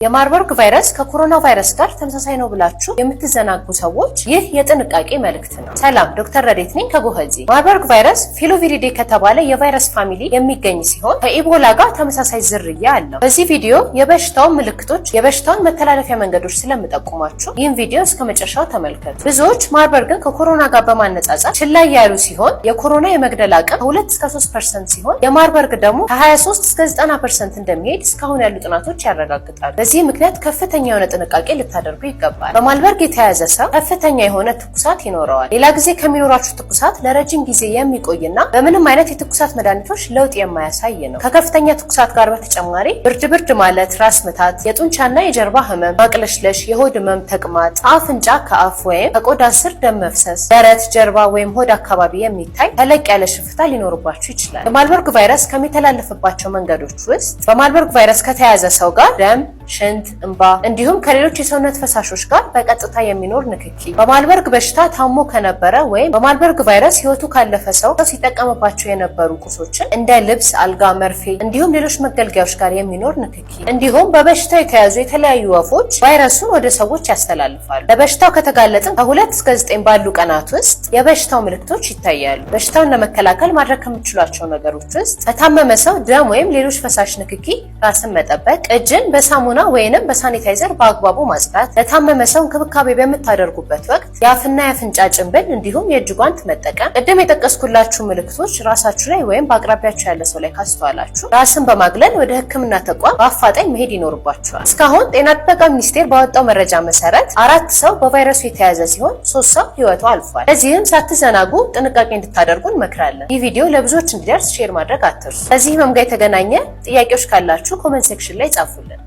የማርበርግ ቫይረስ ከኮሮና ቫይረስ ጋር ተመሳሳይ ነው ብላችሁ የምትዘናጉ ሰዎች ይህ የጥንቃቄ መልእክት ነው። ሰላም፣ ዶክተር ረዴት ነኝ ከጎኸዚ። ማርበርግ ቫይረስ Filoviridae ከተባለ የቫይረስ family የሚገኝ ሲሆን ከኢቦላ ጋር ተመሳሳይ ዝርያ አለው። በዚህ ቪዲዮ የበሽታውን ምልክቶች፣ የበሽታውን መተላለፊያ መንገዶች ስለምጠቁማችሁ ይህን ቪዲዮ እስከ መጨረሻው ተመልከቱ። ብዙዎች ማርበርግን ከኮሮና ጋር በማነጻጸር ችላ ያሉ ሲሆን የኮሮና የመግደል አቅም ከ2 እስከ 3% ሲሆን የማርበርግ ደግሞ ከ23 እስከ 90% እንደሚሄድ እስካሁን ያሉ ጥናቶች ያረጋግጣሉ። በዚህ ምክንያት ከፍተኛ የሆነ ጥንቃቄ ልታደርጉ ይገባል። በማርበርግ የተያዘ ሰው ከፍተኛ የሆነ ትኩሳት ይኖረዋል። ሌላ ጊዜ ከሚኖራችሁ ትኩሳት ለረጅም ጊዜ የሚቆይና በምንም አይነት የትኩሳት መድኃኒቶች ለውጥ የማያሳይ ነው። ከከፍተኛ ትኩሳት ጋር በተጨማሪ ብርድ ብርድ ማለት፣ ራስ ምታት፣ የጡንቻና የጀርባ ህመም፣ ማቅለሽለሽ፣ የሆድ ህመም፣ ተቅማጥ፣ ከአፍንጫ፣ ከአፍ ወይም ከቆዳ ስር ደም መፍሰስ፣ ደረት፣ ጀርባ ወይም ሆድ አካባቢ የሚታይ ተለቅ ያለ ሽፍታ ሊኖርባችሁ ይችላል። የማርበርግ ቫይረስ ከሚተላለፍባቸው መንገዶች ውስጥ በማርበርግ ቫይረስ ከተያዘ ሰው ጋር ደም፣ ሽንት፣ እንባ እንዲሁም ከሌሎች የሰውነት ፈሳሾች ጋር በቀጥታ የሚኖር ንክኪ፣ በማርበርግ በሽታ ታሞ ከነበረ ወይም በማርበርግ ቫይረስ ህይወቱ ካለፈ ሰው ሲጠቀምባቸው የነበሩ ቁሶችን እንደ ልብስ፣ አልጋ፣ መርፌ እንዲሁም ሌሎች መገልገያዎች ጋር የሚኖር ንክኪ፣ እንዲሁም በበሽታው የተያዙ የተለያዩ ወፎች ቫይረሱን ወደ ሰዎች ያስተላልፋሉ። ለበሽታው ከተጋለጥን ከ2 እስከ 9 ባሉ ቀናት ውስጥ የበሽታው ምልክቶች ይታያሉ። በሽታውን ለመከላከል ማድረግ ከምትችሏቸው ነገሮች ውስጥ ከታመመ ሰው ደም ወይም ሌሎች ፈሳሽ ንክኪ ራስን መጠበቅ፣ እጅን በሳሙና ወይንም በሳኒታይዘር በአግባቡ ማጽዳት፣ ለታመመ ሰው እንክብካቤ በምታደርጉበት ወቅት የአፍና የአፍንጫ ጭንብል እንዲሁም የእጅ ጓንት መጠቀም። ቅድም የጠቀስኩላችሁ ምልክቶች ራሳችሁ ላይ ወይም በአቅራቢያችሁ ያለ ሰው ላይ ካስተዋላችሁ ራስን በማግለል ወደ ሕክምና ተቋም በአፋጣኝ መሄድ ይኖርባችኋል። እስካሁን ጤና ጥበቃ ሚኒስቴር ባወጣው መረጃ መሰረት አራት ሰው በቫይረሱ የተያዘ ሲሆን ሶስት ሰው ህይወቱ አልፏል። ለዚህም ሳትዘናጉ ጥንቃቄ እንድታደርጉ እንመክራለን። ይህ ቪዲዮ ለብዙዎች እንዲደርስ share ማድረግ አትርሱ። ከዚህ ህመም ጋር የተገናኘ ጥያቄዎች ካላችሁ comment section ላይ ጻፉልን።